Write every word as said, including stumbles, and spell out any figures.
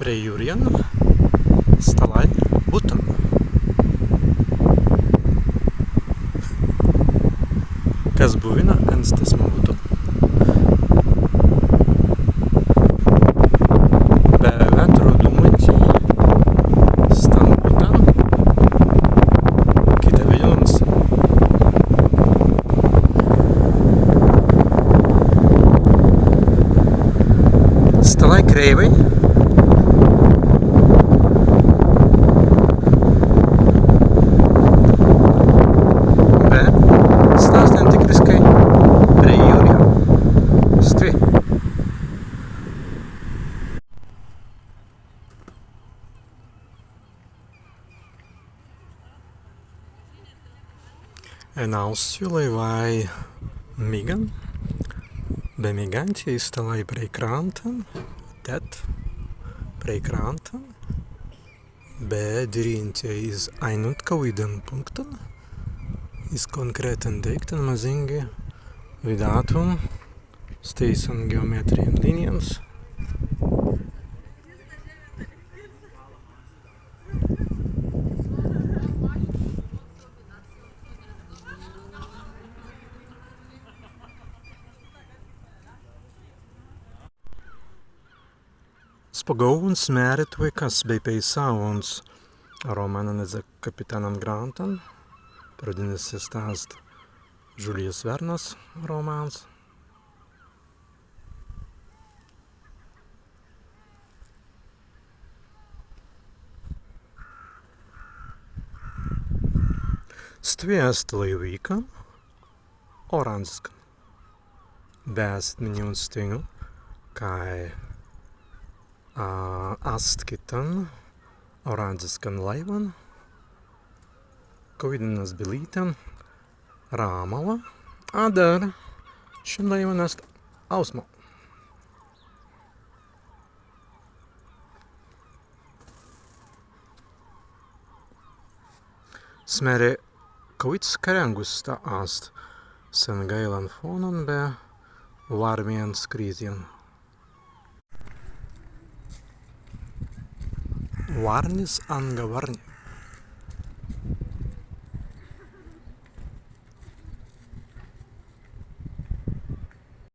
Prei jūrjan stalāi buttan, kas buwinna en stesmu buttu. Be wētru dūmantei stan buttan, kitawīdans. Stalāi krēiwai. Be stas entikriskai prei jūrjan. Stwi. En Austiju laiwāi miggan, be miggantei stalāi prei krantan, tēt prei krantan, be dirīntei iz ainuntkawīdan pūnktan, iz kōnkretan deīktan, mazīngi widātun stēisan geomētrijan līnijans. Spagauwuns mēritwei, kas bēi peisāwuns rōmanan ezze Kapitānan Grantan, pradinnis ast Žūlijas Vernas rōmans. Stwi ast laiwīkan, oranžiskan. Be ast minūts teinū, kāi, ā, ast kittan oranžiskan laiwan, kawīdan as bilītan, Rāmawa, adder šin laiwan ast ausma. As mēri, kawīds karāngus sta ast, sen gaīlan fōnan be warmjan skrīzjan. Warnis anga warni.